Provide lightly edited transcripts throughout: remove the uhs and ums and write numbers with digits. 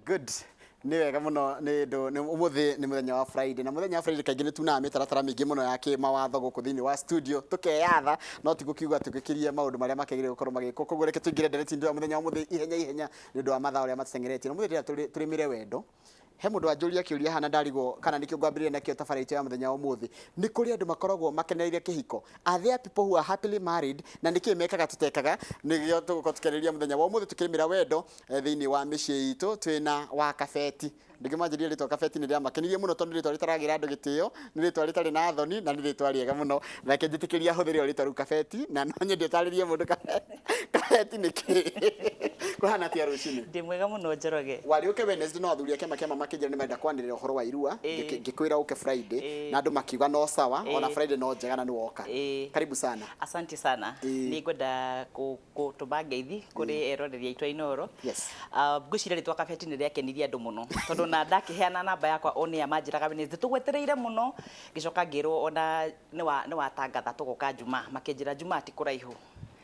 Good, nĩ wega mũno. Nĩ ndũ nĩ ũmũthĩ nĩ mũthenya wa Friday, na mũthenya wa Friday kaingĩ nĩ tunaga mĩtaratara mĩingĩ mũno ya kĩmawatho gũkũ thĩinĩ wa studio tũkeyatha, no ti gũkiuga tũgĩkĩrie maũndũ marĩa makĩagĩrĩire gũkorwo magĩkwo. Koguo reke tũingĩre ndereti-inĩ ya mũthenya wa ũmũthĩ ihenya ihenya nĩ ũndũ wa mathaa ũrĩa matũteng'eretie. Na ũmũthĩ ndĩrenda tũrĩmĩre wendo. He mũndũ wanjũria kĩũria haha na ndarigwo kana nĩkĩo ngwambĩrĩria nakĩo tabarĩra itũ ya mũthenya wa ũmũthĩ. Nĩ kũrĩ andũ makoragwo makenereire kĩhiko? Are there people who are happily married? Na nĩkĩ mekaga tũtekaga? Nĩkĩo tũgũkorwo tũkĩarĩrĩria mũthenya wa ũmũthĩ, tũkĩrĩmĩra wendo thĩinĩ wa mĩciĩ itũ. Twĩna wa Kabeti. Ndĩngĩmanjĩria rĩtwa Kabeti nĩ rĩamakenirie mũno tondũ nĩ rĩtwa rĩtaragĩra andũ gĩtĩo, nĩ rĩtwa rĩtarĩ na thoni na nĩ rĩtwa rĩega mũno. Reke njĩtĩkĩrie ahũthĩre o rĩtwa rĩu Kabeti, na no nyende ũtarĩrie mũndũ Kabeti nĩ kĩĩ. Kũhana atĩa rũcinĩ? Ndĩ mwega mũno, Njoroge. Warĩ ũke Wednesday, no athuri a kĩama kĩa mama makĩnjĩra nĩ marenda kwanĩrĩra ũhoro wa irua. Ngĩkwĩra ũke Friday na andũ makiuga no sawa, ona Friday no njega, na nĩ woka. Karibu sana. Asante sana. Nĩ ngwenda gũtũma ngeithi kũrĩ eroreri aitũ a Inooro. Ah, ngwĩciria rĩtwa Kabeti nĩ rĩakenirie andũ mũno tondũ na ndakĩheana namba yakwa o nĩa manjĩraga Wednesday tũgwetereire mũno. Ngĩcoka ngĩrwo ona nĩ watangatha tũgoka Jumaa, makĩnjĩra Jumaa ti kũraihu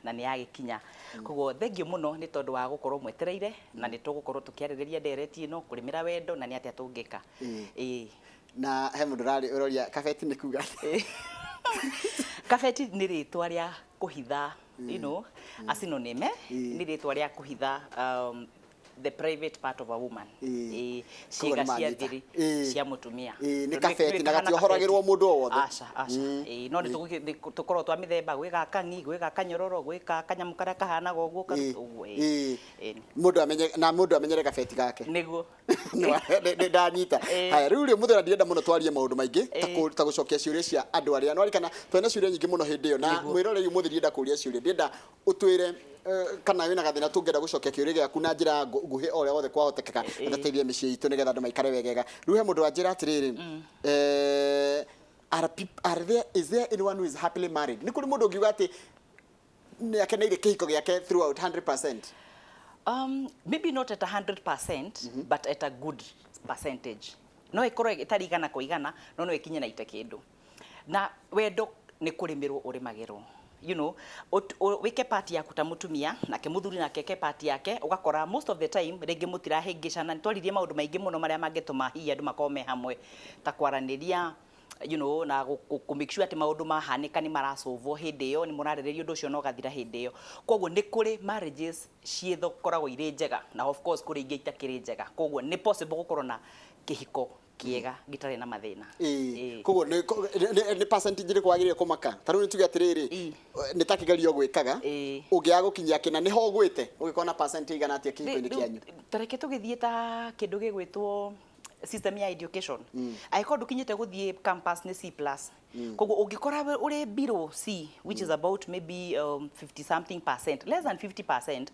na nĩ yagĩkinya. Koguo thengiũ mũno nĩ tondũ wa gũkorwo mwetereire, na nĩ tũgũkorwo tũkĩarĩrĩria ndereti ĩno, kũrĩmĩra wendo na nĩ atĩa tũngĩka. Na he mũndũ ũrarĩ ũroria Kabeti nĩ kuga atĩa? Kabeti nĩ rĩtwa rĩa kũhitha, a synonym, eh? Nĩ rĩtwa rĩa kũhitha the private part of a woman. Koguo Ciĩga nĩ cia manyita. thiri cia mũtumia. Nĩ Tondũ kabeti nĩ na kahana gatiohoragĩrwo kabeti. Mũndũ o wothe. Aca, aca. No nĩ tũkoragwo twa mĩthemba, gwĩ ga kang'i, gwĩ ga kanyororo, gwĩ ga kanyamũ karĩa kahanaga ũguo, ũguo. Mũndũ amenye na mũndũ amenyere kabeti gake. Nĩguo. Nĩ ndanyita. Haya, rĩu rĩ, mũthenya ndirenda mũno twarie maũndũ maingĩ ta ta gũcokia ciũria cia andũ arĩa nwarikana twena ciũria nyingĩ mũno hĩndĩ ĩyo na mwĩroreri ũmũthĩ ndĩrenda kũria ciũria, ndĩrenda ũtwĩre kana wĩna gathĩna tũngĩenda gũcokia kĩũria gĩaku na njĩra nguhĩ o ũrĩa wothe kwahotekeka, na tũteithie mĩciĩ itũ nĩgetha andũ maikare wegega. Rĩu he mũndũ wanjĩra atĩrĩrĩ, are there is there anyone who is happily married? Nĩ kũrĩ mũndũ ũngiuga atĩ nĩ akeneire kĩhiko gĩake throughout 100%? Maybe not at 100%, but at a good percentage. No ĩkorwo ĩtarĩ 100%, no no ĩkinye na ite kĩndũ. Na wendo nĩ kũrĩmĩrwo ũrĩmagĩrwo. Wĩke part yaku ta mũtumia, nake mũthuri nake eke part yake, ũgakora most of the time rĩngĩ mũtirahĩngĩcana. Nĩ twaririe maũndũ maingĩ mũno marĩa mangĩtũma hihi andũ makorwo me hamwe, ta kwaranĩria, na kũ make sure atĩ maũndũ mahanĩka nĩ marasolvwo hĩndĩ ĩyo, nĩ mũrarĩrĩria ũndũ ũcio na ũgathira hĩndĩ ĩyo. Koguo nĩ kũrĩ marriages ciĩkoragwo irĩ njega, na of course kũrĩ ingĩ itakĩrĩ njega. Koguo nĩ possible gũkorwo na kĩhiko kĩega gĩtarĩ na mathĩna. Koguo nĩ percentage ĩrĩkũ wagĩrĩire kũmaka? Ta rĩu nĩ tuge atĩrĩrĩ, nĩ ta kĩgerio gwĩkaga, ũngĩaga gũkinyia kĩna nĩho ũgwĩte, ũgĩkorwo na percent igana atĩa kĩhiko-inĩ kĩanyu? Ta reke tũgĩthiĩ ta kĩndũ gĩgwĩtwo system ya education. Angĩkorwo ndũkinyĩte gũthiĩ campus nĩ C plus. Koguo ũngĩkora ũrĩ below C, which is about maybe 50 something percent, less than 50%,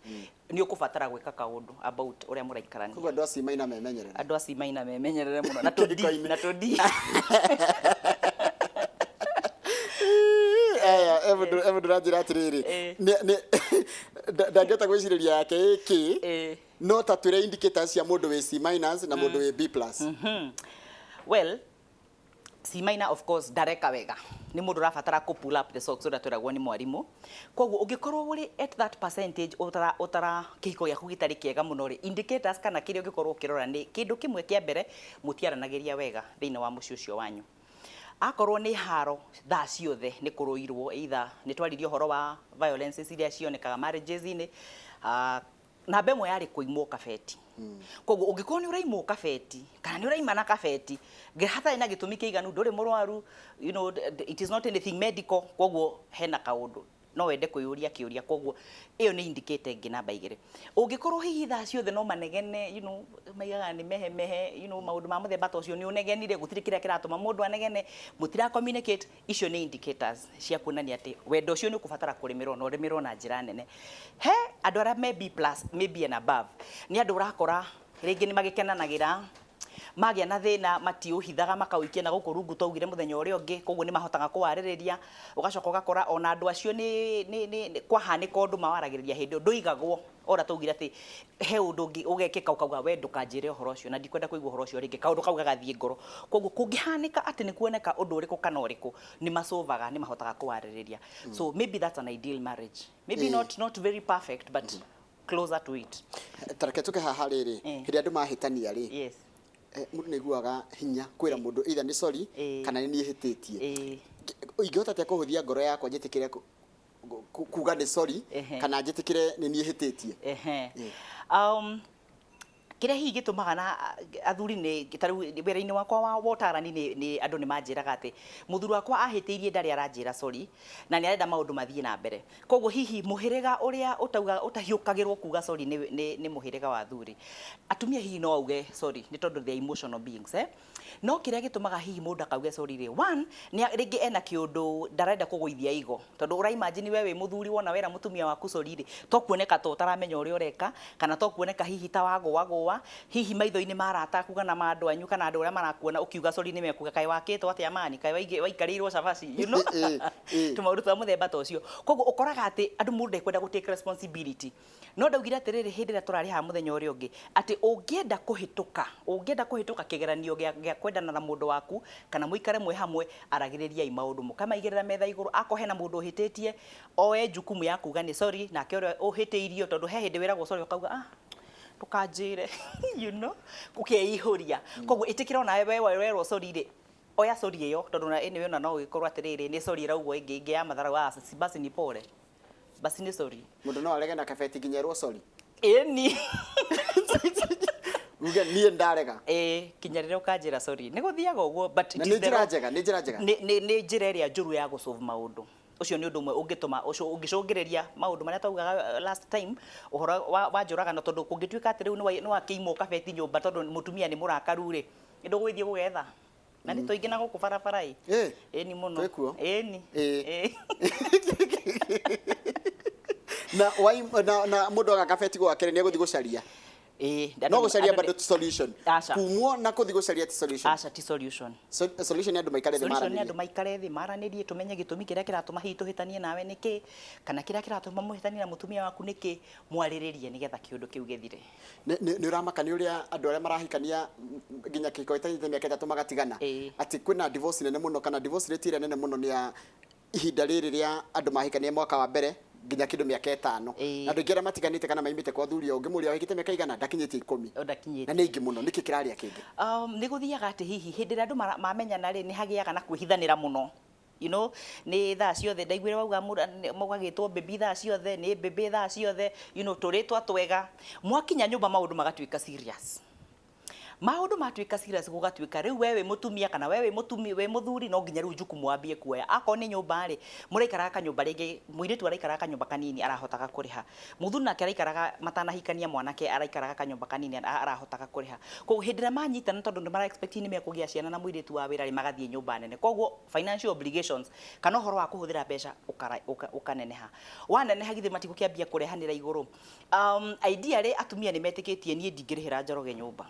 nĩ ũkũbatara gwĩka kaũndũ about ũrĩa mũraikarania. Koguo andũ a C minor memenyerere. Andũ a C minor memenyerere mũno na tũ D. Kĩhiko-inĩ. Na tũ D. Aya, he mũndũ ũranjĩra atĩrĩrĩ, ndangĩhota gwĩcirĩria yake ĩkĩ, no ta twĩre indicators cia mũndũ wĩ C minus na mũndũ wĩ B plus. Well, C minor of course ndareka wega, nĩ mũndũ ũrabatara kũ pull up the socks, ũrĩa twĩragwo nĩ mwarimũ. Koguo ũngĩkorwo ũrĩ at that percentage ũtara kĩhiko gĩaku gĩtarĩ kĩega mũno rĩ, indicators kana kĩrĩa ũngĩkorwo ũkĩrora nĩ kĩndũ kĩmwe kĩa mbere, mũtiaranagĩria wega thĩinĩ wa mũciĩ ũcio wanyu. Akorwo nĩ haro thaa ciothe, nĩ kũrũirwo, either nĩ twaririe ũhoro wa violences iria cionekaga marriages-inĩ, namba ĩmwe yarĩ kũimwo kabeti. Koguo ũngĩkorwo nĩ ũraimwo kabeti kana nĩ ũraimana kabeti hatarĩ na gĩtũmi kĩiganu, ndũrĩ mũrwaru, it is not anything medical, koguo hena kaũndũ no wende kwĩyũria kĩũria. Koguo ĩyo nĩ indicator ĩngĩ. Namba 2, ũngĩkorwo hihi thaa ciothe no manegene, maigaga nĩ mehe mehe, maũndũ ma mũthemba ta ũcio, nĩ ũnegenire, gũtirĩ kĩrĩa kĩratũma mũndũ anegene, mũtira communicate, icio nĩ indicators cia kuonania atĩ wendo ũcio nĩ ũkũbatara kũrĩmĩrwo na ũrĩmĩrwo na njĩra nene. He andũ arĩa me B plus maybe and above, nĩ andũ ũrakora rĩngĩ nĩ magĩkenanagĩra, magĩa na thĩna matiũhithaga, makaũikia na gũkũ rungu, twaugire mũthenya ũrĩa ũngĩ. Koguo nĩ mahotaga kũwarĩrĩria. Ũgacoka ũgakora ona andũ acio nĩ kwahanĩka ũndũ mawaragĩrĩria hĩndĩ ĩyo, ndũigagwo. Ora twaugire atĩ he ũndũ ũngĩ ũgekĩka ũkauga, "We ndũkanjĩre ũhoro ũcio na ndikwenda kũigua ũhoro ũcio rĩngĩ," kaũndũ kau gagathiĩ ngoro. Koguo kũngĩhanĩka atĩ nĩ kuoneka ũndũ ũrĩkũ kana ũrĩkũ, nĩ macovaga, nĩ mahotaga kũwarĩrĩria. So maybe that's an ideal marriage, maybe not very perfect, but closer to it. Tareke tũke haha rĩrĩ, hĩndĩ andũ mahĩtania rĩ, mũndũ nĩ aiguaga hinya kwĩra mũndũ either nĩ sorry kana nĩ niĩ hĩtĩtie. Ingĩhota atĩa kũhũthia ngoro yakwa njĩtĩkĩre kuga nĩ sorry kana njĩtĩkĩre nĩ niĩ hĩtĩtie? Ehe. Kĩrĩa hihi gĩtũmaga na athuri nĩ ta rĩu wĩra-inĩ wakwa wa wotarani nĩ andũ nĩ manjĩraga atĩ mũthuri wakwa ahĩtĩirie, ndarĩ aranjĩra sorry na nĩ arenda maũndũ mathiĩ na mbere. Koguo hihi mũhĩrĩga ũrĩa ũtauga ũtahiũkagĩrwo kuga sorry nĩ mũhĩrĩga wa athuri. Atumia hihi no auge sorry nĩ tondũ they are emotional beings, eh? No kĩrĩa gĩtũmaga hihi mũndũ akauge sorry rĩ, one, nĩ rĩngĩ ena kĩũndũ ndarenda kũgũithia igo, tondũ ũra imagine we wĩ mũthuri wona wera mũtumia waku sorry rĩ, to kuoneka ta ũtaramenya ũrĩa ũreka, kana to kuoneka hihi ta wagũagũa hihi maitho-inĩ ma arata aku kana ma andũ anyu kana andũ arĩa marakuona ũkiuga sorry nĩ mekuga, "Kaĩ wakĩtwo atĩa mani? Kaĩ waikarĩirwo cabaci?" Tũmaũndũ twa mũthemba ta ũcio. Koguo ũkoraga atĩ andũ mũndũ ndekwenda gũ take responsibility. No ndaugire atĩrĩrĩ, hĩndĩ ĩrĩa tũrarĩ haha mũthenya ũrĩa ũngĩ, atĩ ũngĩenda kũhĩtũka kĩgeranio gĩa kwendana na mũndũ waku kana mũikare mwĩ hamwe, aragĩrĩriai maũndũ, mũkamaigĩrĩra metha igũrũ. Akorwo hena mũndũ ũhĩtĩtie, oe jukumu ya kuga nĩ sorry, nake ũrĩa ũhĩtĩirio, tondũ he hĩndĩ wĩragwo sorry ũkauga, "Ah, ndũkanjĩre," ũkeihũria. Koguo ĩtĩkĩra onawe we werwo sorry rĩ, oya sorry ĩyo, tondũ na anyway ona no gĩkorwo atĩrĩrĩ, nĩ sorry ĩraugwo ĩngĩ ĩngĩ ya matharau. Ah, basi ni pole, basi ni sorry. Mũndũ no arege na kabeti nginya erwo sorry? Ĩni. Uge niĩ ndarega. Ĩĩ, kinya rĩrĩa ũkanjĩra sorry. Nĩ gũthiaga ũguo, but Na nĩ njĩra njega, nĩ njĩra njega. Nĩ njĩra ĩrĩa njũru ya gũsolve maũndũ. Ũcio nĩ ũndũ ũmwe ũngĩtũma ũcio ũngĩcũngĩrĩria maũndũ marĩa twaugaga last time, ũhoro wa njũragano, tondũ kũngĩtuĩka atĩ rĩu nĩ wakĩimwo kabeti nyũmba tondũ mũtumia nĩ mũrakaru rĩ, nĩ ndũgũgĩthiĩ gũgetha na nĩ tũingĩ na gũkũ barabara ĩ. Ĩni mũno. Twĩkuo? Ĩni. Ĩ. Na na mũndũ aga kabeti gwake rĩ, nĩ egũthiĩ gũcaria? Ĩ. No gũcaria bado ti solution? Aca. Kumwo na kũthiĩ gũcaria ti solution? Aca, ti solution. Solution nĩ andũ maikare thĩ Solution nĩ maranĩrie. Andũ maikare thĩ maranĩrie, tũmenye gĩtũmi kĩrĩa kĩratũma hihi tũhĩtanie nawe nĩkĩ, kana kĩrĩa kĩratũma mũhĩtanie na mũtumia waku nĩkĩ, mwarĩrĩrie nĩgetha kĩũndũ kĩu gĩthire. Nĩ ũramaka nĩ ũrĩa andũ arĩa marahikania nginya kĩhiko gĩtakinyĩte mĩaka 3 magatigana, atĩ kwĩna divorce nene mũno, kana divorce rate ĩrĩa nene mũno nĩ ya ihinda rĩrĩ rĩa andũ mahikania mwaka wa mbere nginya kĩndũ mĩaka 5. Na andũ aingĩ arĩa matiganĩte kana maimĩte kwa thuri o ũngĩmũria wahikĩte mĩaka igana, ndakinyĩtie 10. O ndakinyĩtie. Na nĩ aingĩ mũno. Nĩkĩ kĩrarĩa kĩngĩ? Nĩ gũthiaga atĩ hihi hĩndĩ ĩrĩa andũ mamenyana rĩ, nĩ hagĩaga na kwĩhithanĩra mũno, nĩ thaa ciothe ndaiguire wauga mũgagĩtwo baby thaa ciothe, nĩ baby thaa ciothe, tũrĩtwa twega. Mwakinya nyũmba maũndũ magatuĩka serious. Maũndũ matuĩka serious, gũgatuĩka rĩu we wĩ mũtumia kana we wĩ mũtumia, wĩ mũthuri, no nginya rĩu jukumu wambie kuoya. Akorwo nĩ nyũmba rĩ, mũraikaraga kanyũmba, rĩngĩ mũirĩtu araikaraga kanyũmba kanini arahotaga kũrĩha, mũthuri nake araikaraga, matanahikania mwanake araikaraga kanyũmba kanini arahotaga kũrĩha. Koguo hĩndĩ ĩrĩa manyitana, tondũ nĩ mara expect nĩ mekũgĩa ciana na mũirĩtu wa wĩra rĩ, magathiĩ nyũmba nene. Koguo financial obligations kana ũhoro wa kũhũthĩra mbeca ũkaneneha. Waneneha, githĩ matigũkĩambia kũrehanĩra igũrũ? Idea rĩ, atumia nĩ metĩkĩtie, "Niĩ ndingĩrĩhĩra Njoroge nyũmba."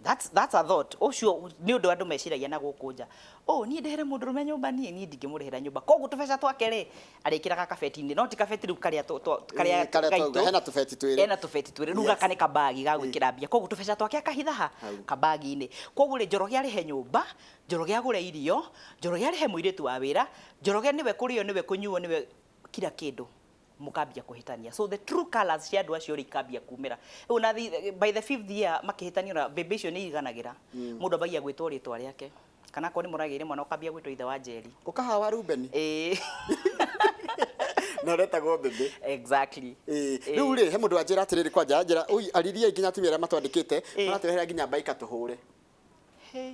That's a thought. Ũcio nĩ ũndũ andũ meciragia na gũkũ nja. "Oh, niĩ ndĩhere mũndũrũme nyũmba? Niĩ ndingĩmũrĩhĩra nyũmba." Koguo tũbeca twake rĩ, arĩkĩraga kabeti-inĩ, no ti kabeti rĩu karĩa karĩa Ĩ, karĩa gaitũ. Twauga, hena tũbeti twĩrĩ. Ena tũbeti twĩrĩ. Rĩu gaka nĩ kabagi ga gwĩkĩra mbia, koguo tũbeca twake akahitha ha? Hau. Kabagi-inĩ. Koguo rĩ, Njoroge arĩhe nyũmba, Njoroge agũre irio, Njoroge arĩhe mũirĩtu wa wĩra, Njoroge nĩwe kũrĩo, nĩwe kũnyuo, nĩwe kila kĩndũ, mũkambia kũhĩtania. So the true colors cia andũ acio rĩ, ikambia kumĩra rĩu na by the fifth year makĩhĩtania, na mbĩmbĩ icio nĩ iganagĩra. Mũndũ ambagia gwĩtwo rĩtwa rĩake, kana akorwo nĩ mũragĩire mwana, ũkambia gwĩtwo ithe wa Njeri. Ũkahawa Ruben. Ĩĩ. Na ũretagwo mbĩmbĩ. Exactly. Ĩĩ. Rĩu rĩ, he mũndũ wanjĩra atĩrĩrĩ, kwanja anjĩra, "Ui, ariria nginya atumia arĩa matwandĩkĩte maratũrehera nginya mbaika tũhũre." Hey.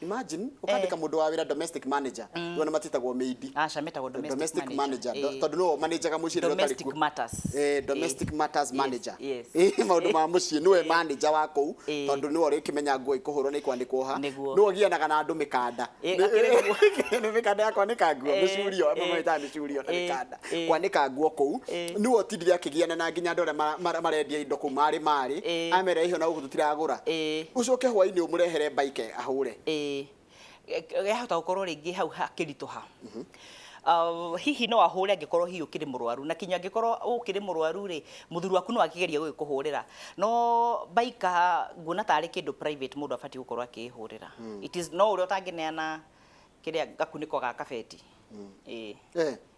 Imagine ũkandĩka mũndũ wa wĩra, domestic manager, rĩu ona matitagwo maid. Aca, metagwo domestic, domestic manager, Ĩĩ. tondũ nĩwe manajaga mũciĩ rĩrĩa ũtarĩ Domestic kuo. matters. Domestic matters manager. Maũndũ ma mũciĩ, nĩwe manager wa kũu, tondũ nĩwe ũrĩkĩmenya nguo ikũhũrwo nĩ ikwanĩkwo ha. Nĩwe ũgianaga na andũ mĩkanda. Akĩrĩ guo. Nĩ mĩkanda ya kwanĩka nguo, mĩcurio, amwe metaga mĩcurio na mĩkanda kwanĩka nguo kũu. Nĩwe ũtindire akĩgiana na nginya andũ arĩa marendia indo kũu marĩ amera icio na gũkũ tũtiragũra. Ũcoke hwainĩ ũmũrehere baike ahũre. Ĩĩ, yahota gũkorwo rĩngĩ hau hakĩritũha. Hihi no ahũre angĩkorwo hihi ũkĩrĩ mũrwaru, na kinya angĩkorwo ũkĩrĩ mũrwaru rĩ, mũthuri waku no akĩgerie gũgĩkũhũrĩra. No baika nguona tarĩ kĩndũ private mũndũ abatiĩ gũkorwo akĩĩhũrĩra. It is no ũrĩa ũtangĩneana kĩrĩa gakunĩko ga kabeti. Ĩĩ.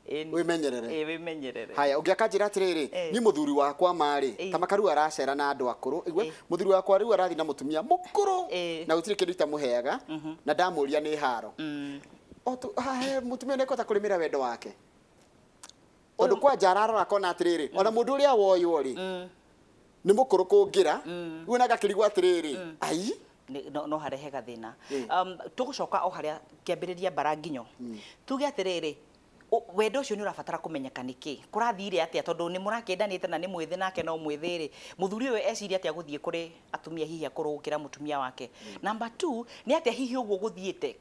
Ĩni. Wĩmenyerere. Ĩĩ, wĩmenyerere. Haya, ũngĩ akanjĩra atĩrĩrĩ, niĩ mũthuri wakwa marĩ ta makaru aracera na andũ akũrũ, igwe mũthuri wakwa rĩu arathiĩ na mũtumia mũkũrũ na gũtirĩ kĩndũ itamũheaga na ndamũria nĩ haro. O tu hahe mũtumia nĩ ekũhota kũrĩmĩra wendo wake, tondũ kwanja ararora akona atĩrĩrĩ, ona mũndũ ũrĩa woywo rĩ nĩ mũkũrũ kũngĩra, rĩu na ngakĩrigwo atĩrĩrĩ, ai. No harehe gathĩna. Tũgũcoka o harĩa kĩambĩrĩria mbara nginyo, tuge atĩrĩrĩ, wendo ũcio nĩ ũrabatara kũmenyeka nĩkĩ kũrathire atĩa, tondũ nĩ mũrakĩendanĩte na nĩ mwĩthĩ nake no mwĩthĩ rĩ, mũthuri ũyũ eciria atĩa gũthiĩ kũrĩ atumia hihi akũrũ gũkĩra mũtumia wake? Number two, nĩ atĩa hihi ũguo gũthiĩte?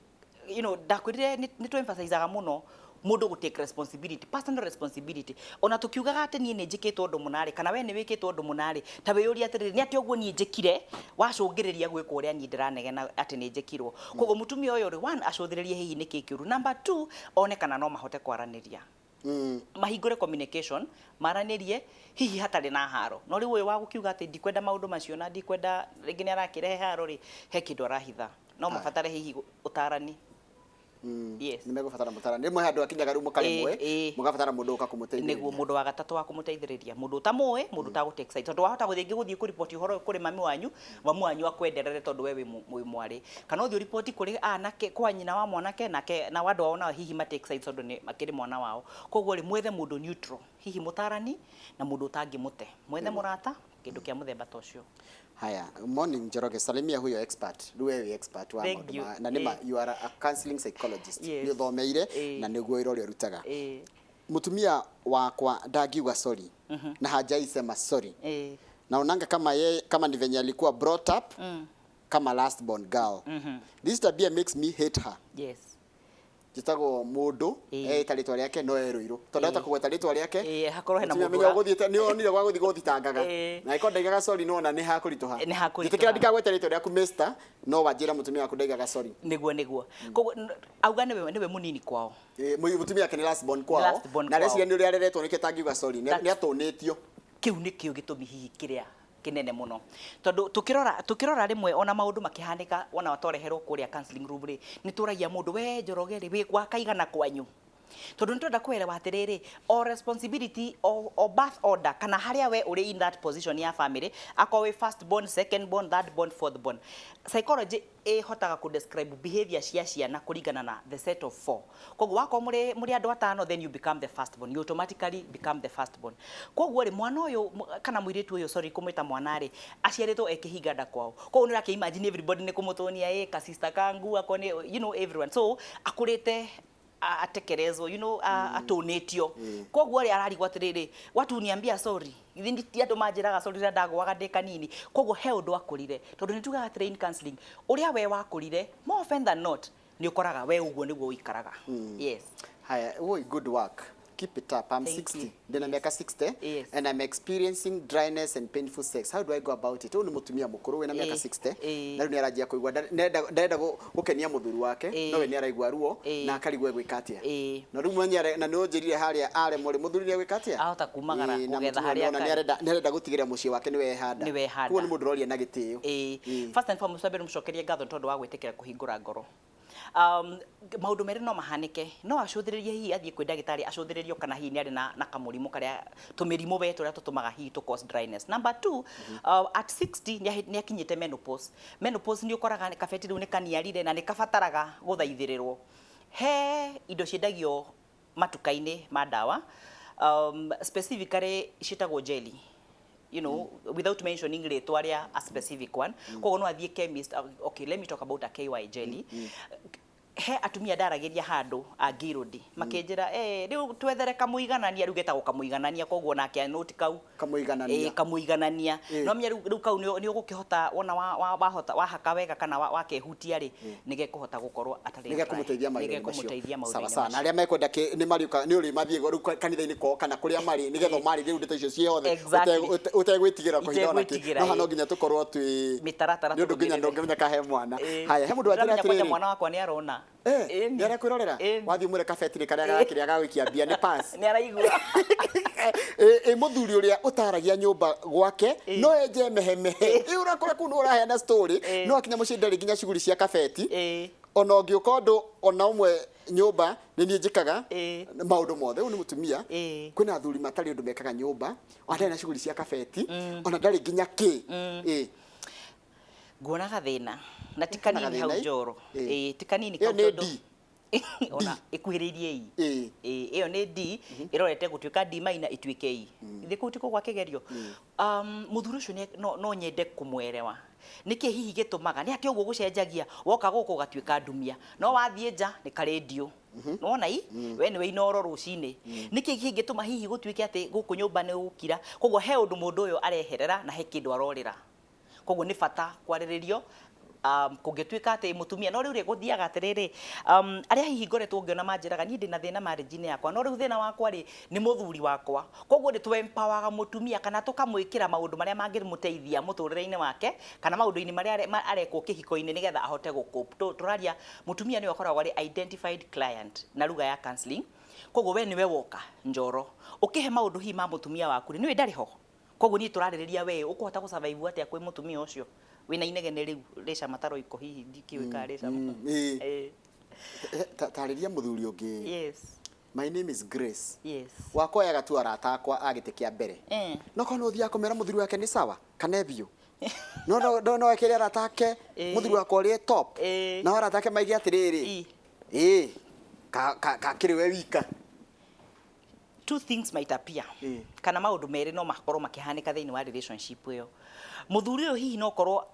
Ndakwĩrire nĩ tũ emphasizaga mũno mũndũ gũ take responsibility, personal responsibility. Ona tũkiugaga atĩ niĩ nĩ njĩkĩtwo ũndũ mũna rĩ, kana we nĩ wĩkĩtwo ũndũ mũna rĩ, ta wĩyũrie atĩrĩrĩ, nĩ atĩa ũguo niĩ njĩkire wacũngĩrĩria gwĩkwo ũrĩa niĩ ndĩranegena atĩ nĩ njĩkirwo? Koguo mũtumia ũyũ rĩ, one, acũthĩrĩrie hihi nĩ kĩĩ kĩũru. Number two, one kana no mahote kwaranĩria, mahingũre communication, maranĩrie hihi hatarĩ na haro. No rĩu ũyũ wa gũkiuga atĩ ndikwenda maũndũ macio na ndikwenda rĩngĩ nĩ arakĩrehe haro rĩ, he kĩndũ arahitha. No mabatare hihi ũtarani. Yes. Nĩ megũbatara mũtarani rĩmwe, handũ akinyaga rĩu mũkaremwe, mũgabatara mũndũ ũka kũmũteithĩrĩria. Nĩguo, mũndũ wa gatatũ wa kũmũteithĩrĩria, mũndũ ũtamũĩ, mũndũ ũtagũ take side, tondũ wahota gũthiĩ gũthiĩ kũriboti ũhoro ũyũ kũrĩ mami wanyu, mami wanyu akwenderere tondũ we wĩ mwarĩ, kana ũthiĩ ũriboti kũrĩ anake kwa nyina wa mwanake, nake na andũ ao nao hihi ma take side tondũ nĩ makĩrĩ mwana wao. Koguo rĩ, mwethe mũndũ neutral, hihi mũtarani na mũndũ ũtangĩmũte, mwethe mũrata, kĩndũ kĩa mũthemba ta ũcio. Haya, morning Njoroge, salimia huyo expert. Rĩu we wĩ expert wa Thank maũndũ you. na nĩma you are a counseling psychologist. Nĩ ũthomeire na nĩguo wĩra ũrĩa ũrutaga. Mũtumia wakwa ndangiuga sorry na hajaisema sorry. Naonanga kama ye, kama ni venye alikuwa brought up kama last born girl. This tabia makes me hate her. Njĩtagwo mũndũ eta rĩtwa rĩake no erũirũ tondũ ahota kũgweta rĩtwa rĩake. Hakorwo hena Mũtumia mũndũ menya ũgũthiĩte nĩ onire gwa gũthiĩ gũthitangaga na ĩkorwo ndaigaga sorry, no ona nĩ hakũritũha. Nĩ hakũritũha. Njĩtĩkĩra ndikagwete rĩtwa rĩaku mister, no wanjĩra mũtumia waku ndaigaga sorry. Nĩguo, koguo auga nĩwe mũnini kwao. Mũtumia wake nĩ last born kwao Last born na kwao. areciria nĩ ũrĩa areretwo nĩkĩo tangiuga sorry, nĩ atũnĩtio. Kĩu nĩkĩo gĩtũmi hihi kĩrĩa kĩnene mũno, tondũ tukĩrora rĩmwe ona maũndũ makĩhanĩka, wona twareherwo kũrĩa counseling room rĩ, nĩ tũragia mũndũ, we Njoroge rĩ, wĩ gwakaigana kwanyu? Tondũ nĩ twenda kũelewa atĩrĩrĩ, o responsibility o birth order, kana harĩa we ũrĩ in that position ya family, akorwo wĩ first born, second born, third born, fourth born, psychology ĩhotaga kũ describe behavior cia ciana kũringana na the set of four. Koguo wakorwo mũrĩ andũ atano, then you become the first born, you automatically become the first born. Koguo rĩ, mwana ũyũ kana mũirĩtu ũyũ, sorry kũmwĩta mwana rĩ, aciarĩtwo ekĩhinga nda kwao, koguo nĩ ũrakĩ imagine everybody nĩ kũmũtũnia, ĩ ka sister kangu ako nĩ everyone, so akũrĩte atekerezwo, atũnĩtio. Koguo rĩ, ararigwo atĩrĩrĩ, watu uniambia sorry, ithi ti andũ manjĩraga sorry rĩrĩa ndagũaga ndĩ kanini. Koguo he ũndũ akũrire, tondũ nĩ tugaga atĩrĩ, in counseling, ũrĩa we wakũrire, more often than not nĩ ũkoraga we ũguo nĩguo ũikaraga. Yes. Haya, oi, good work. Keep it up. I'm Thank 60. you. Ndina miaka 60 and I'm experiencing dryness and painful sex. How do I go about it? Ũyũ nĩ mũtumia mũkũrũ wĩna mĩaka 60 na rĩu nĩ aranjia kũigua ndarenda gũkenia mũthuri wake, no we nĩ araigua ruo na akarigwo egwĩka atĩa. Na rĩu mwenye na nĩ ũnjĩrire harĩa aremwo rĩ, mũthuri nĩ egwĩka atĩa? Ahota kumagara Na kũgetha mũtumia harĩa nĩona akarĩ. nĩ arenda gũtigĩrĩra mũciĩ wake nĩ wehanda. Nĩ wehanda. Koguo nĩ mũndũ ũroria na gĩtĩo. First and foremost, wambere mũcokerie ngatho nĩ tondũ wa gwĩtĩkĩra kũhingũra ngoro. Maũndũ merĩ no mahanĩke, no acũthĩrĩrie hihi athiĩ kwĩ ndagĩtarĩ acũthĩrĩrio kana hihi nĩ arĩ na kamũrimũ karĩa tũmĩrimũ we tũrĩa tũtũmaga hihi tũ cause dryness. Number two, at 60 nĩ akinyĩte menopause. Menopause nĩ ũkoraga kabeti rĩu nĩ kaniarire na nĩ kabataraga gũthaithĩrĩrwo. He indo ciendagio matuka-inĩ ma ndawa, specifically ciĩtagwo jelly, without mentioning rĩtwa rĩa a specific one. Koguo no athiĩ chemist, okay, let me talk about a KY jelly. He atumia ndaragĩria handũ a Ngirũndi makĩnjĩra, rĩu twethere kamũiganania, rĩu getagwo kamũiganania, koguo nake anoti kau. Kamũiganania. Ĩ, kamũiganania. No menya rĩu kau nĩ ũgũkĩhota wona wahota wahaka wega kana wakehutia rĩ, nĩ gekũhota gũkorwo atarĩ nĩ gekũmũteithia maũndũ-inĩ macio. Nĩgekũmũteithia Sawa maũndũ-inĩ sawa. Na macio. arĩa mekwenda nĩ marĩũka nĩ ũrĩ mathiĩ rĩu kanitha-inĩ kwao kana kũrĩa marĩ nĩgetha ũmarĩrie rĩu ndeto icio ciothe ũtegwĩtigĩra kũhitha ona kĩ. Itegwĩtigĩra, No haha ĩ. no nginya tũkorwo twĩ Mĩtaratara nĩ ũndũ nginya tũrũmĩrĩre. ndũngĩmenya kahe mwana. Haya, he mũndũ wanjĩra Ndĩramenya kwanja atĩrĩrĩ, mwana wakwa nĩ arona. Ĩni. Nĩ arakwĩrorera. Ĩni. Wathiĩ ũmwĩre kabetiri karĩa gakĩrĩa gagũikia mbia nĩ pass. Nĩ araigua. Ĩ mũthuri ũrĩa ũtaragia nyũmba gwake no enje mehemehe, ĩ ũrakora kũu nĩ ũraheana story, no akinya mũciĩ ndarĩ nginya cuguri cia kabeti. Ona ũngĩũka ũndũ ona ũmwe nyũmba nĩ niĩ njĩkaga maũndũ mothe. Ũyũ nĩ mũtumia. Kwĩna athuri matarĩ ũndũ mekaga nyũmba, ona ndarĩ na shughuli cia kabeti, ona ndarĩ nginya kĩ. Nguona gathĩna na ti Hena kanini hau gathĩna, ĩ? Njoro. Ĩĩ, ti kanini Ĩyo kau nĩ tondũ D. Ona ĩkuhĩrĩirie I. Ĩĩ, ĩyo nĩ D ĩrorete gũtuĩka D minor ĩtuĩke E. Githĩ kũu tikuo gwa kĩgerio? Mũthuri ũcio no nyende kũmwerewa. Nĩkĩ hihi gĩtũmaga nĩ atĩ ũguo gũcenjagia, woka gũkũ ũgatuĩka ndumia, no wathiĩ nja nĩ karendio. Nĩwona i we nĩwe inoro rũcinĩ. Nĩkĩ kĩngĩtũma hihi gũtuĩke atĩ gũkũ nyũmba nĩ gũkira? Koguo he ũndũ mũndũ ũyũ areherera na he kĩndũ arorĩra. Koguo nĩ bata kwarĩrĩrio. Kũngĩtuĩka atĩ mũtumia no rĩu rĩ gũthiaga atĩrĩrĩ, arĩa hihi ngoretwo ngĩona manjĩraga niĩ ndĩna thĩna marriage-inĩ yakwa, no rĩu thĩna wakwa rĩ nĩ mũthuri wakwa. Koguo nĩ tũ-empower mũtumia kana tũkamwĩkĩra maũndũ marĩa mangĩmũteithia mũtũrĩre-inĩ wake kana maũndũ-inĩ marĩa arekwo kĩhiko-inĩ nĩgetha ahote gũ-cope. Tũraria mũtumia nĩwe ũkoragwo arĩ identified client na lugha ya counseling. Koguo we nĩwe woka Njoro ũkĩhe maũndũ hihi ma mũtumia waku rĩ, nĩwe ndarĩ ho. Koguo niĩ tũrarĩrĩria we ũkũhota gũ-survive atĩa kwĩ mũtumia ũcio wĩna inegene rĩu rĩcama ta roiko, hihi ndikĩũĩ kana rĩcama. Tarĩria mũthuri ũngĩ. Yes. My name is Grace. Yes. Wakoyaga tu arata akwa a gĩtĩ kĩa mbere. No korwo nĩ ũthiaga kũmera mũthuri wake nĩ sawa kana biũ. No no no no ekĩre arata ake mũthuri wakwa ũrĩa top. Nao arata ake maige atĩrĩrĩ. Ka kĩrĩ we wika. Two things might appear. Kana maũndũ merĩ no makorwo makĩhanĩka thĩinĩ wa relationship ĩyo. Mũthuri ũyũ hihi no korwo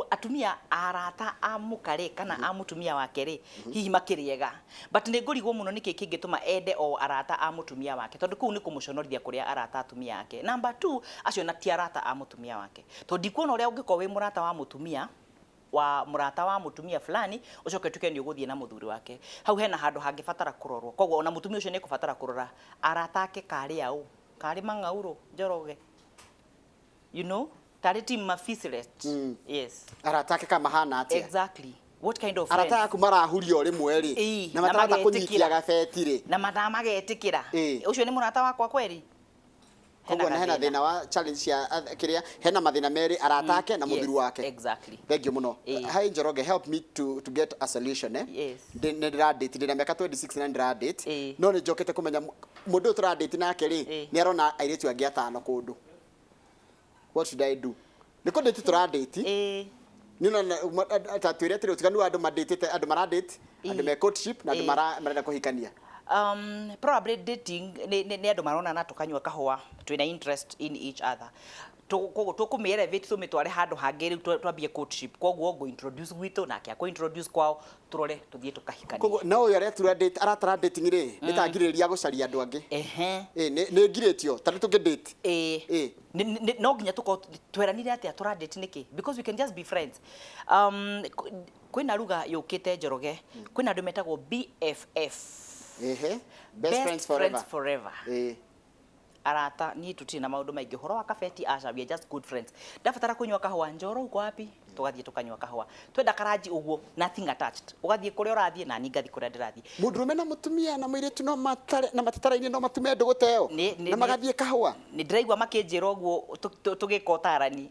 atumia arata a mũka rĩ kana a mũtumia wake rĩ hihi makĩrĩega, but nĩ ngũrigwo mũno nĩkĩ kĩngĩtũma ende o arata a mũtumia wake, tondũ kũu nĩ kũmũconorithia kũrĩa arata atumia ake. Number two, acio na ti arata a mũtumia wake, tondũ ndikuona ũrĩa ũngĩkorwo wĩ mũrata wa mũtumia wa mũrata wa mũtumia fulani ũcoke ũtuĩke nĩ ũgũthiĩ na mũthuri wake. Hau hena handũ hangĩbatara kũrorwo. Koguo ona mũtumia ũcio nĩ ekũbatara kũrora arata ake karĩ aũ, karĩ mang'aurũ Njoroge, tarĩ team Mafislet. Yes. Arata ake kamahana atĩa? Exactly, what kind of arata friends? Aku marahuria o rĩmwe rĩ na na matarahota kũnyitia magetĩkĩra. Gabeti rĩ. Na mathaa magetĩkĩra ũcio nĩ mũrata wakwa kweri. Koguo na hena gathĩna. Thĩna wa challenge cia kĩrĩa hena mathĩna merĩ, arata ake na mũthuri wake. Exactly. Thank you mũno. Hi Njoroge, help me to get a solution, eh? Yes. Nĩ ndĩra-date, ndĩna mĩaka 26 na ndĩra-date. No nĩ njokete kũmenya mũndũ ũyũ tũra-date nake rĩ, nĩ arona airĩtu angĩ atano kũndũ. What should I do? Nĩ kũ-date tũra-date. Nĩ ũrona ta twĩre atĩrĩ, ũtiganu wa andũ mandĩtĩte, andũ mara-date, andũ me courtship na andũ marenda kũhikania. Probably dating nĩ andũ maronana tũkanyua kahũa, twĩna interest in each other. Koguo tũkũmĩ-elevate tũmĩtware handũ hangĩ rĩu twambie courtship. Koguo ngũ introduce gwitũ nake akũ introduce kwao, tũrore tũthiĩ tũkahikania. Koguo no ũyũ aretura date, aratara dating rĩ, nĩ ta ngirĩrĩria gũcaria andũ angĩ. Nĩ ngirĩtio ta rĩu tũngĩ date. No nginya tũkorwo tweranire atĩa tũra date nĩkĩ, because we can just be friends. Kwĩna ruga yũkĩte Njoroge, kwĩna andũ metagwo BFF. Best friends forever. Friends forever. Arata niĩ tũtirĩ na maũndũ maingĩ ũhoro wa kabeti, aca, we are just good friends. Ndabatara kũnyua kahũa, Njoro uko wapi, tũgathiĩ tũkanyua kahũa, twenda karanji ũguo, nothing attached, ũgathiĩ kũrĩa ũrathiĩ na niĩ ngathiĩ kũrĩa ndĩrathiĩ. Mũndũrũme na mũtumia na mũirĩtu no matare na matataraine no matume ndũgũ ta ĩyo na magathiĩ kahũa. Nĩ ndĩraigua makĩnjĩra ũguo tũgĩka ũtarani.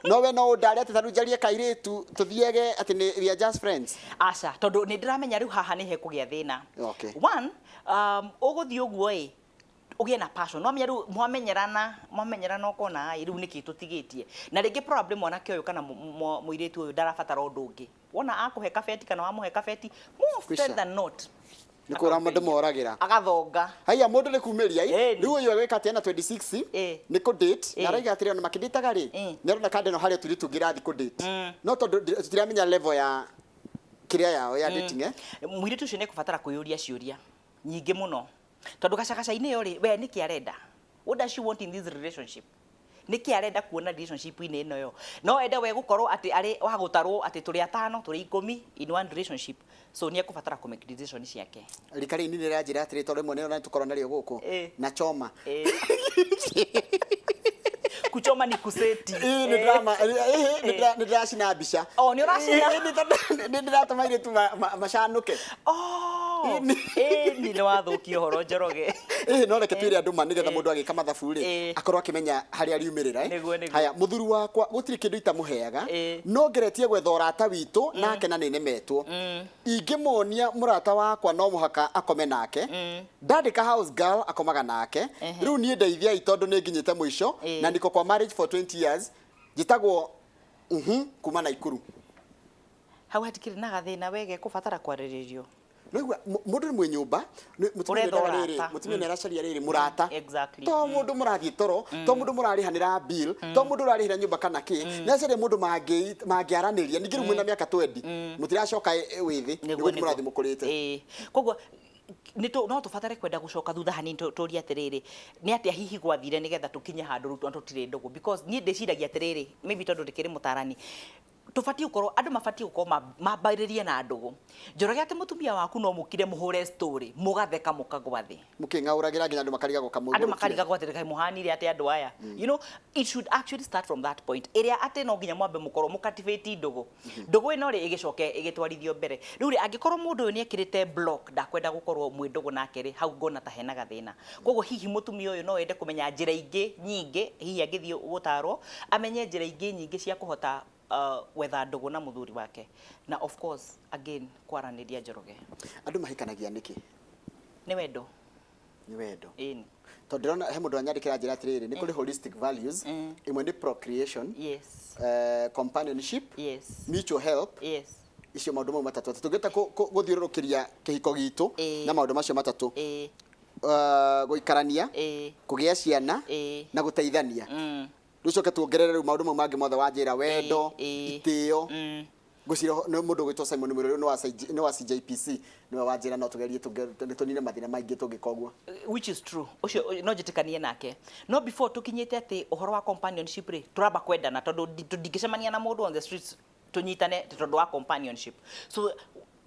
No we no ũndare atĩ ta rĩu njarie kairĩtu tũthiage atĩ nĩ we are just friends? Aca, tondũ nĩ ndĩramenya rĩu haha nĩ hekũgĩa thĩna. One, ũgũthiĩ ũguo ĩ ũgĩe na passion, nwamenya rĩu mwamenyerana ũkona ĩ rĩu nĩkĩ tũtigĩtie, na rĩngĩ probably mwanake ũyũ kana mũirĩtu ũyũ ndarabatara ũndũ ũngĩ, wona akũhe kabeti kana wamũhe kabeti, more often Kwisha. than not Nĩ kũra mũndũ moragĩra. Agathonga. Haiya, mũndũ nĩ kumĩria ĩ. Ĩni. Rĩu ũyũ agwĩka atĩ ena 26 nĩ kũ date na araiga atĩrĩ ona makĩdĩtaga rĩ, nĩ arona kanda ĩno harĩa tũirĩtu ũngĩ ĩrathiĩ kũ date, no tondũ tũtiramenya level ya kĩrĩa yao ya dating, eh. Mũirĩtu ũcio nĩ ekũbatara kwĩyũria ciũria nyingĩ mũno, tondũ gacagaca-inĩ ĩyo rĩ, we nĩkĩ arenda? What does she want in this relationship? Nĩkĩ arenda kuona relationship-inĩ ĩno yo? No ende we gũkorwo atĩ arĩ wa gũtarwo atĩ tũrĩ atano, tũrĩ 10 in one relationship? So nĩ ekũbatara kũ make decision ciake. Rika rĩu nĩ rĩranjĩra atĩrĩ, tondũ rĩmwe nĩ tũkorwo narĩo gũkũ na choma. Kuchoma ni kuseti. Ĩ, nĩ ndĩrama ĩ, nĩ ndĩracina mbica. Oh, nĩ ũracina? Ĩ, nĩ tondũ nĩ ndĩratũma airĩtu macanũke. Oh. Ĩni nĩ wathũkia ũhoro, Njoroge. Ĩĩ, no reke twĩre andũ ma nĩgetha mũndũ agĩka mathabu rĩ, akorwo akĩmenya harĩa riumĩrĩra, eh. Nĩguo. Haya, mũthuri wakwa gũtirĩ kĩndũ itamũheaga, no ngeretie gwetha ũrata witũ nake na nĩnemetwo. Ingĩmuonia mũrata wakwa no mũhaka akome nake. Ndandĩka house girl akomaga nake. Rĩu niĩ ndeithiai tondũ nĩ nginyĩte mũico na niko kwa marriage for 20 years. Njĩtagwo kuma Naikuru. Hau hatikĩrĩ na gathĩna wege kũbatara kwarĩrĩrio. Noigua mũndũ nĩ mwĩ nyũmba, mũtumia Ũretha nĩendaga rĩrĩ, ũrata. Mũtumia nĩ aracaria rĩrĩ mũrata. To mũndũ mũrathiĩ toro, to mũndũ mũrarĩhanĩra bill, to mũndũ ũrarĩhĩra nyũmba kana kĩ, nĩ acaria mũndũ mangĩaranĩria. Ningĩ rĩu mwĩna mĩaka 20, mũtiracoka wĩthĩ, nĩguo mũrathiĩ mũkũrĩte. Ĩĩ, koguo no tũbatare kwenda gũcoka thutha hanini tũrie atĩrĩrĩ, nĩ atĩa hihi gwathire nĩgetha tũkinye handũ rĩu tũtirĩ ndũgũ? Because niĩ ndĩciragia atĩrĩrĩ, maybe tondũ ndĩkĩrĩ mũtarani, tũbatiĩ gũkorwo andũ mabatiĩ gũkorwo mambĩrĩrie na ndũgũ. Njoroge, atĩ mũtumia waku no mũkire mũhũre story, mũgatheka, mũkagwa thĩ, mũkĩng'aũragĩra nginya andũ makarigagwo kamũgũrũkire. Andũ makarigagwo atĩrĩ, kaĩ mũhanire atĩ andũ aya? It should actually start from that point ĩrĩa atĩ no nginya mwambe mũkorwo mũcultivate ndũgũ. Ndũgũ ĩno rĩ, ĩgĩcoke ĩgĩtwarithio mbere. Rĩu rĩ, angĩkorwo mũndũ ũyũ nĩ ekĩrĩte block, ndakwenda gũkorwo mwĩ ndũgũ nake rĩ, hau ngona ta hena gathĩna. Koguo hihi mũtumia ũyũ no ende kũmenya njĩra ingĩ nyingĩ, hihi angĩthiĩ gũtarwo amenye njĩra ingĩ nyingĩ cia kũhota gwetha ndũgũ na mũthuri wake, na of course again kwaranĩria, Njoroge. Andũ mahikanagia nĩkĩ? Nĩ wendo. Nĩ wendo? Ĩni. Tondũ ndĩrona he mũndũ anyandĩkĩra njĩra atĩrĩrĩ, nĩ kũrĩ holistic values. Ĩmwe nĩ procreation, companionship, mutual help. Icio maũndũ mau matatũ, atĩ tũngĩhota gũthiũrũrũkĩria kĩhiko gitũ na maũndũ macio matatũ, gũikarania, kũgĩa ciana na gũteithania. Rĩu coke tuongerere rĩu maũndũ mau mangĩ mothe wanjĩra, wendo, itĩo. Ngwĩciria nĩ mũndũ ũgwĩtwo Simon Mũrĩrũ nĩ wa CJPC nĩwe wanjĩra no tũgerie tũnine mathĩna maingĩ tũngĩka ũguo. Which is true, ũcio no njĩtĩkanie nake. No before tũkinyĩte atĩ ũhoro wa companionship rĩ, tũramba kwendana, tondũ ndingĩcemania na mũndũ on the streets tũnyitane tondũ wa companionship. So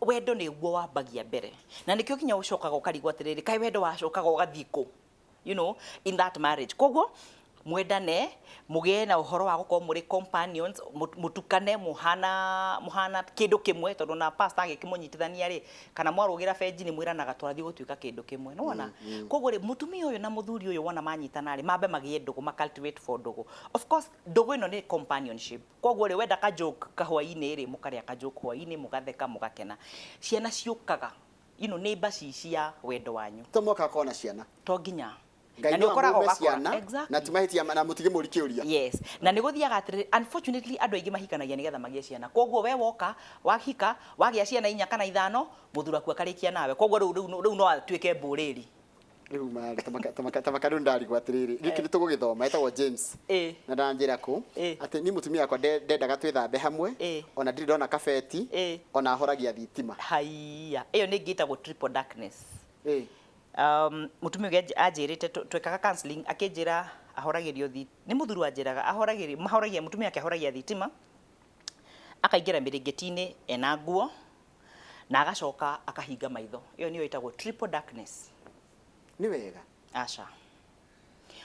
wendo nĩguo wambagia mbere, na nĩkĩo nginya ũcokaga ũkarigwo atĩrĩrĩ, kaĩ wendo wacokaga ũgathiĩ kũ in that marriage? Koguo mwendane, mũgĩe na ũhoro wa gũkorwo mũrĩ companions, mũtukane, mũhana mũhana kĩndũ kĩmwe, tondũ na pastor agĩkĩmũnyitithania rĩ, kana mwarũgĩra benji, nĩ mwĩranaga tũrathiĩ gũtuĩka kĩndũ kĩmwe, nĩwona? Koguo rĩ, mũtumia ũyũ na mũthuri ũyũ wona manyitana rĩ, mambe magĩe ndũgũ, ma cultivate for ndũgũ. Of course ndũgũ ĩno nĩ companionship. Koguo rĩ, wenda ka joke kahwainĩ rĩ, mũkarĩa ka joke hwainĩ, mũgatheka, mũgakena. Ciana ciũkaga, nĩ mbaci cia wendo wanyu. To mwaka akorwo na ciana. To nginya. Ngai Na nĩ no ũkoraga amũme ũgakora ciana na ti mahĩtia na mũtige mũri kĩũria. Yes, na nĩ gũthiaga atĩrĩrĩ, unfortunately andũ aingĩ mahikanagia nĩgetha magĩe ciana. Koguo we woka wahika, wagĩa ciana inya kana ithano, mũthuri waku akarĩkia nawe. Koguo rĩu no atuĩke mbũrĩri. Rĩu marĩ tamaka rĩu ndarigwo atĩrĩrĩ, gĩkĩ nĩ tũgũgĩthoma, etagwo James na ndanjĩra kũ atĩ niĩ mũtumia wakwa ndendaga twĩthambe hamwe, ona ndirĩ ndona kabeti, ona ahoragia thitima. Haiya, ĩyo nĩ ĩngĩ ĩtagwo triple darkness. Mũtumia ũngĩ anjĩrĩte, twekaga counseling, akĩnjĩra ahoragĩrio nĩ mũthuri wanjĩraga ahoragĩrio, mahoragia, mũtumia wake ahoragia thitima, akaingĩra mĩrĩngĩti-inĩ ena nguo na agacoka akahinga maitho. Ĩyo nĩyo ĩtagwo triple darkness. Nĩ wega? Aca,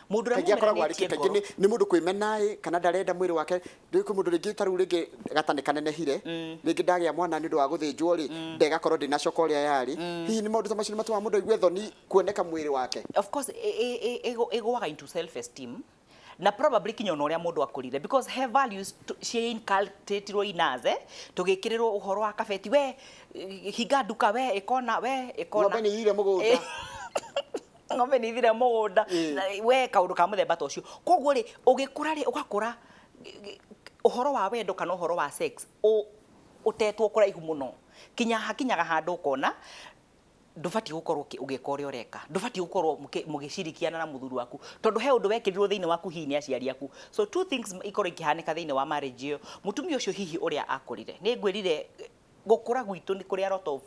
mũndũ ũrĩa Kaingĩ akoragwo arĩ mumeranĩtie kaingĩ ngoro. Nĩ mũndũ kwĩmena ĩ, kana ndarenda mwĩrĩ wake. Rĩu kwĩ mũndũ rĩngĩ ta rĩu rĩngĩ gata nĩ kanenehire, rĩngĩ ndagĩa mwana nĩ ũndũ wa gũthĩnjwo rĩ, ndegakorwo ndĩnacoka ũrĩa yarĩ. Hihi nĩ maũndũ ta macio nĩ matũmaga mũndũ aigue thoni kuoneka mwĩrĩ wake? Of course, ĩgũaga into self esteem na probably kinya ona ũrĩa mũndũ akũrire, because he values cia inculcatirwo in us, eh, tũgĩkĩrĩrwo ũhoro wa kabeti, we hinga nduka, we ĩkona, we ĩkona. Ng'ombe nĩ ire mũgũnda. Ng'ombe nĩ ithire mũgũnda. Na we kaũndũ ka mũthemba ta ũcio. Koguo rĩ, ũgĩkũra rĩ, ũgakũra ũhoro wa wendo kana ũhoro wa sex ũtetwo kũraihu mũno, kinya hakinyaga handũ ũkona ndũbatiĩ gũkorwo ũgĩka ũrĩa ũreka, ndũbatiĩ gũkorwo mũgĩcirikiana na mũthuri waku, tondũ he ũndũ wekĩrirwo thĩinĩ waku hihi nĩ aciari aku. So two things ikorwo ikĩhanĩka thĩinĩ wa marriage ĩyo. Mũtumia ũcio hihi ũrĩa akũrire, nĩ ngwĩrire gũkũra gwitũ nĩ kũrĩ a lot of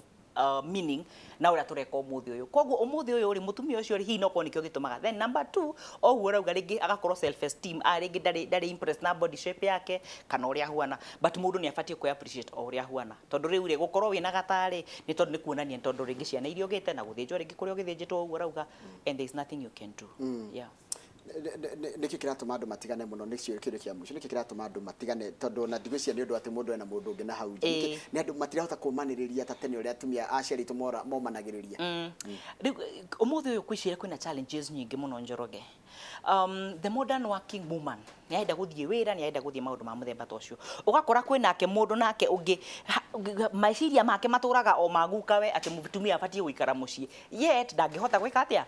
meaning na ũrĩa tũreka ũmũthĩ ũyũ. Koguo ũmũthĩ ũyũ rĩ, mũtumia ũcio rĩ, hihi no korwo nĩkĩo gĩtũmaga. Then number two, o ũguo ũrauga, rĩngĩ agakorwo self esteem, rĩngĩ ndarĩ impressed na body shape yake kana ũrĩa ahuana. But mũndũ nĩ abatiĩ kwĩ appreciate o ũrĩa ahuana, tondũ rĩu rĩ, gũkorwo wĩna gatarĩ nĩ tondũ nĩ kuonania, nĩ tondũ rĩngĩ ciana iria ũgĩte na gũthĩnjwo rĩngĩ kũrĩa ũgĩthĩnjĩtwo, ũguo ũrauga, and there is nothing you can do, yeah. Nĩkĩ kĩratũma andũ matigane mũno? Nĩcio kĩũria kĩa mũico. Nĩkĩ kĩratũma andũ matigane? Tondũ ona ndigwĩciria nĩ ũndũ atĩ mũndũ ena mũndũ ũngĩ na hau nja. Nĩkĩ nĩ andũ matirahota kũmanĩrĩria ta tene ũrĩa atumia aciari aitũ momanagĩrĩria? Rĩu ũmũthĩ ũyũ kwĩciria kwĩna challenges nyingĩ mũno, Njoroge. The modern working woman nĩ arenda gũthiĩ wĩra, nĩ arenda gũthiĩ maũndũ ma mũthemba ta ũcio. Ũgakora kwĩnake mũndũ nake ũngĩ meciria make matũraga o magukawe atĩ mũtumia abatiĩ gũikara mũciĩ, yet ndangĩhota gwĩka atĩa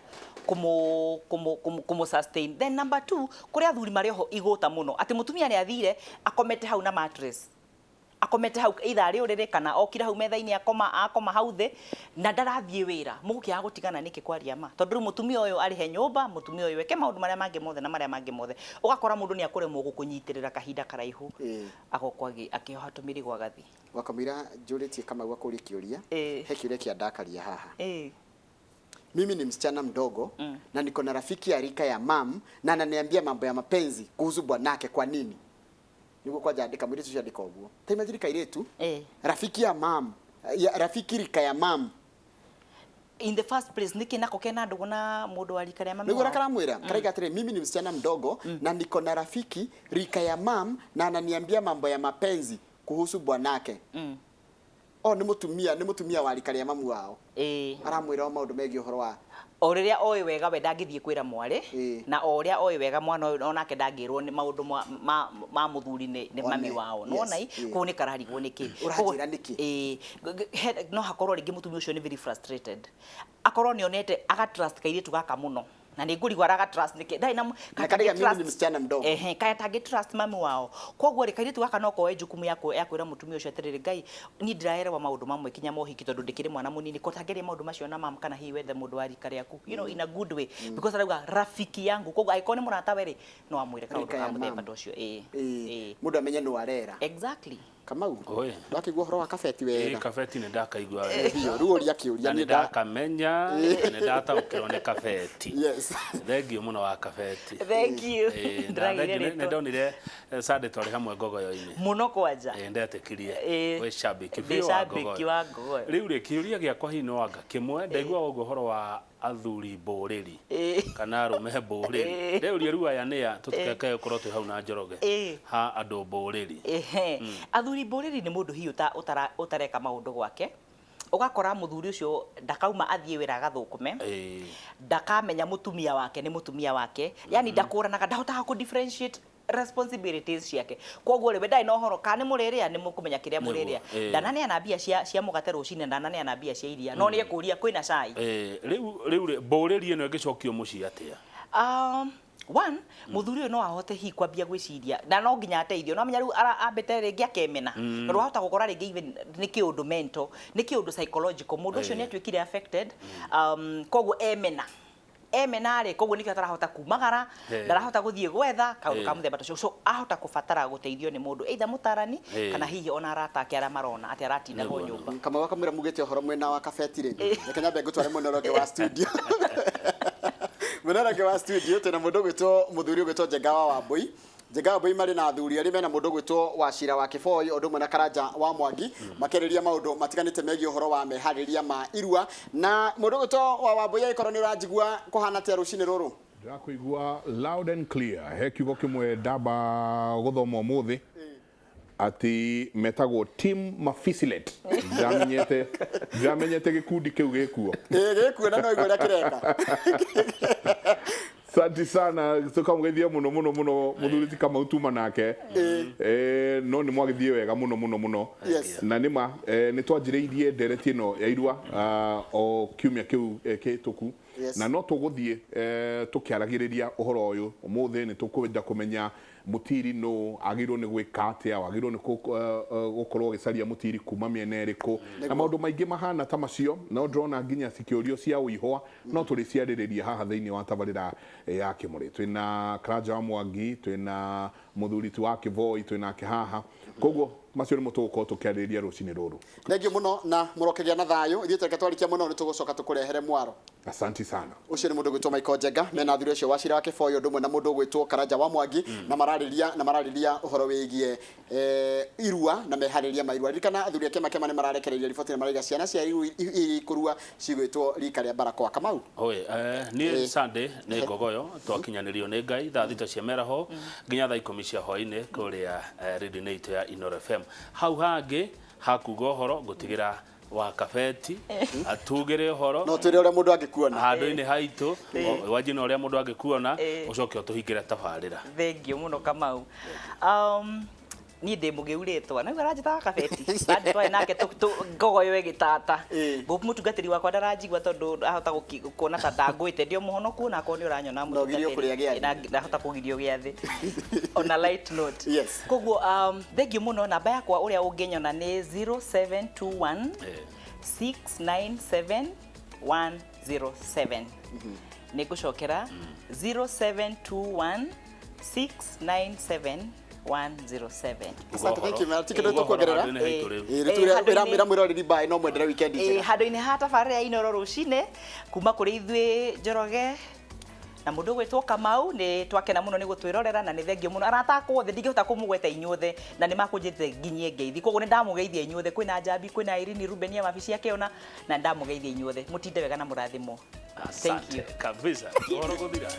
kũmũ sustain. Then number two, kũrĩ athuri marĩ oho igũta mũno atĩ mũtumia nĩ athire akomete hau na mattress, akomete hau either arĩ ũrĩrĩ kana okire hau metha-inĩ akoma, akoma hau thĩ na ndarathiĩ wĩra. Mũgũkĩaga gũtigana nĩkĩ? Kwaria ma, tondũ rĩu mũtumia ũyũ arĩhe nyũmba, mũtumia ũyũ eke maũndũ marĩa mangĩ mothe na marĩa mangĩ mothe, ũgakora mũndũ nĩ akũremwo gũkũnyitĩrĩra kahinda karaihu, agokwo akĩoha tũmĩrigo agathiĩ. Wakamũira njũrĩtie Kamau akũrie kĩũria, he kĩũria kĩa ndakaria haha. Mimi ni msichana mdogo na niko na rafiki ya rika ya mam na ananiambia mambo ya mapenzi kuhusu bwanake. Kwa nini? Niguo kwanja andĩka mũirĩtu ũcio andĩka ũguo. Ta imagine kairĩtu, rafiki ya mam, ya rafiki rika ya mam. In the first place, nĩkĩ nako kena ndũgũ na mũndũ wa rika rĩa mami Niguo wao? Karamwĩra karaiga atĩrĩ, "Mimi ni msichana mdogo na niko na rafiki rika ya mam na ananiambia mambo ya mapenzi kuhusu bwanake." O nĩ mũtumia wa rika rĩa mamu wao. Aramwĩra o maũndũ megiĩ ũhoro wa O rĩrĩa oĩ wega we ndangĩthiĩ kwĩra mwarĩ, na o ũrĩa oĩ wega mwana ũyũ onake ndangĩrwo nĩ maũndũ ma mũthuri nĩ mami wao. Nĩwona i koguo nĩ kararigwo nĩkĩ. Ũranjĩra nĩkĩ? Ĩĩ. No hakorwo rĩngĩ mũtumia ũcio nĩ very frustrated, akorwo nĩ onete aga trust kairĩtu gaka mũno na nĩ ngũrigwo araga trust nĩkĩ ndarĩ na Na karaiga, "Mimi ni msichana mdogo." Ehe, kaya tangĩ trust mami wao. Koguo rĩ, kairĩtu gaka no koe jukumu ya kwĩra mũtumia ũcio atĩrĩrĩ, "Ngai, niĩ ndiraerewa maũndũ mamwe kinya mohiki tondũ ndĩkĩrĩ mwana mũnini, ko tangĩaria maũndũ macio na mam kana hihi wethe mũndũ wa rika rĩaku in a good way," because arauga rafiki yangu, koguo angĩkorwo nĩ mũratawe rĩ, no amwĩre kaũndũ Rika ka ya mũthemba mam. ta ũcio. Ĩĩ. Mũndũ amenye nũ arera. Exactly. Kamau, Oi. ndakĩigua ũhoro wa kabeti wega? Kabeti nĩ ndakaigua wega. Biũ. Rĩu ũria kĩũria. Na nĩ niĩ nda ndakamenya na nĩ ndataũkĩrwo nĩ kabeti. Thengiũ mũno wa kabeti. Thank you. Ĩĩ, na Ndĩragĩire thengiũ nĩ rĩtwa. ndonire Sunday twarĩ hamwe ngogoyo-inĩ. Mũno kwanja. Ĩĩ, ndetĩkirie wĩ shabiki Ndĩ biũ wa shabiki ngogoyo. wa ngogoyo. Rĩu rĩ, kĩũria gĩakwa hihi no anga kĩmwe ndaigua ũguo ũhoro wa athuri mbũrĩri kana arũme mbũrĩri. Ndĩũrie rĩu aya nĩa tũtikekae gũkorwo twĩ hau na Njoroge ha andũ mbũrĩri? Ehe, athuri mbũrĩri nĩ mũndũ hihi ũtareka maũndũ gwake, ũgakora mũthuri ũcio ndakauma athiĩ wĩra agathũkũme, ndakamenya mũtumia wake nĩ mũtumia wake, yani ndakũranaga, ndahotaga kũ differentiate responsibilities ciake. Koguo rĩ, we ndarĩ na ũhoro kana nĩ mũrĩrĩa, nĩ mũkũmenya kĩrĩa Nĩguo, mũrĩrĩa. Ndananeana mbia cia mũgate rũcinĩ, ndananeana mbia cia iria, no nĩ ekũria kwĩna cai. Rĩu rĩ, mbũrĩri ĩno ĩngĩcokio mũciĩ atĩa? One, mũthuri ũyũ no ahote hihi kwambia gwĩciria na no nginya ateithio. No menya rĩu ambĩte rĩngĩ akemena, tondũ wahota gũkora rĩngĩ even nĩ kĩũndũ mental, nĩ kĩũndũ psychological, mũndũ ũcio nĩ atuĩkire affected. Koguo emena emena rĩ, koguo nĩkĩo atarahota kumagara, ndarahota gũthiĩ gwetha kaũndũ ka mũthemba ta ũcio. So ahota kũbatara gũteithio nĩ mũndũ, either mũtarani kana hihi ona arata ake arĩa marona atĩ aratindagwo nyũmba. Kamau akamwĩra mugĩte ũhoro mwena wa kabeti rĩ, reke nyambe ngũtware mwena ũrĩa ũngĩ wa studio. Mwena ũrĩa ũngĩ wa studio twĩna mũndũ ũgwĩtwo, mũthuri ũgwĩtwo Njenga wa Wambui. Njenga wa Wambui marĩ na athuri erĩ mena mũndũ ũgwĩtwo Wacira wa Kĩboi o ũndũ ũmwe na Karanja wa Mwangi, makĩarĩrĩria maũndũ matiganĩte megiĩ ũhoro wa meharĩrĩria ma irua. Na mũndũ ũgwĩtwo wa Wambui, agĩkorwo nĩ ũranjigua, kũhana atĩa rũcinĩ rũrũ? Ndĩrakũigua loud and clear. He kiugo kĩmwe ndamba gũthoma ũmũthĩ atĩ metagwo Team Mafisilet. Ndiramenyete gĩkundi kĩu gĩkuo. Ĩĩ, gĩkuo na no igua ũrĩa kĩreka. Asante sana, tukamũgeithia mũno mũno mũno mũthuri ti Kamau tuma nake. No nĩ mwagĩthiĩ wega mũno mũno mũno. Na nĩma nĩ twanjĩrĩirie ndereti ĩno ya irua o kiumia kĩu kĩhĩtũku. Na no tũgũthiĩ tũkĩaragĩrĩria ũhoro ũyũ ũmũthĩ. Nĩ tũkwenda kũmenya mũtiri nũ agĩrĩirwo nĩ gwĩka atĩa, wagĩrĩirwo nĩ gũkorwo ũgĩcaria mũtiri kuma mĩena ĩrĩkũ na maũndũ maingĩ mahana ta macio. No ndĩrona nginya cikĩũrio cia ũihwa no tũrĩciarĩrĩria haha thĩinĩ wa tabarĩra ya Kĩmũrĩ. Twĩna Karanja wa Mwangi, twĩna mũthuri ti wa Kĩboi, twĩnake haha, koguo macio nĩmo tũgũkorwo tũkĩarĩrĩria rũcinĩ rũrũ. Thengiũ mũno na mũrokĩgĩa na thayũ. Ithuĩ tũreke twarikia mũno, nĩ tũgũcoka tũkũrehere mwaro. Asanti sana. Ucio nĩ mũndũ ũgwĩtwo Michael Njenga mena athuri acio wa Cira wa Kĩboyo ũndũ ũmwe na mũndũ ũgwĩtwo Karanja wa Mwangi na mararĩria ũhoro wĩgiĩ irua na meharĩria ma irua. Ririkana athuri a kĩama kĩama nĩ mararekereiria riboti na maraiga ciana cia ikũrua cigwĩtwo rika rĩa barakoa. Kamau Oe, niĩ Sunday nĩ ngogoyo twakinyanĩrio nĩ Ngai thaa 6 cia mĩaraho nginya thaa 10 cia hwaĩ-inĩ kũrĩa radio-inĩ itũ ya Inooro FM. Hau hangĩ hakuga ũhoro ngũtigĩra wa kabeti atugire ũhoro no twĩre ũrĩa mũndũ angĩkuona handũ-inĩ haitũ wanjina ũrĩa mũndũ angĩkuona ũcoke ũtũhingĩre tabarĩra. Thengiũ mũno Kamau. Niĩ ndĩ mũgĩu rĩtwa na rĩu aranjĩtaga kabeti na twarĩ nake ngogoyo ĩgĩtata mũtungatĩri wakwa ndaranjigua tondũ ahota kuona ta ndangũĩte ndio mũhonoku ona akorwo nĩ ũranyona mũtungatĩri ndahota kũgirio gĩathĩ on a light note. Yes. Koguo thengiũ mũno namba yakwa ũrĩa ũngĩnyona nĩ 0721 697 107. Nĩ ngũcokera 0721 697 107. Asante, thank you. Tikĩ nĩ tũkuongerera. Ĩra mwĩroreri bye no mwendere weekend njega. Handũ-inĩ ha tabarĩra ya Inooro rũcinĩ kuma kũrĩ ithuĩ Njoroge na mũndũ ũgwĩtwo Kamau nĩ twakena mũno nĩ gũtwĩrorera na nĩ thengio mũno arata akwa othe ndingĩhota kũmũgweta inyuothe na nĩ makũnjĩrĩte nginyie ngeithi koguo nĩ ndamũgeithia inyuothe kwĩna Njambi kwĩna Irene Rubenia wabici ya Kĩona na ndamũgeithia inyuothe mũtinde wega na mũrathimwo. Thank you kabisa. Ũhoro gũthira.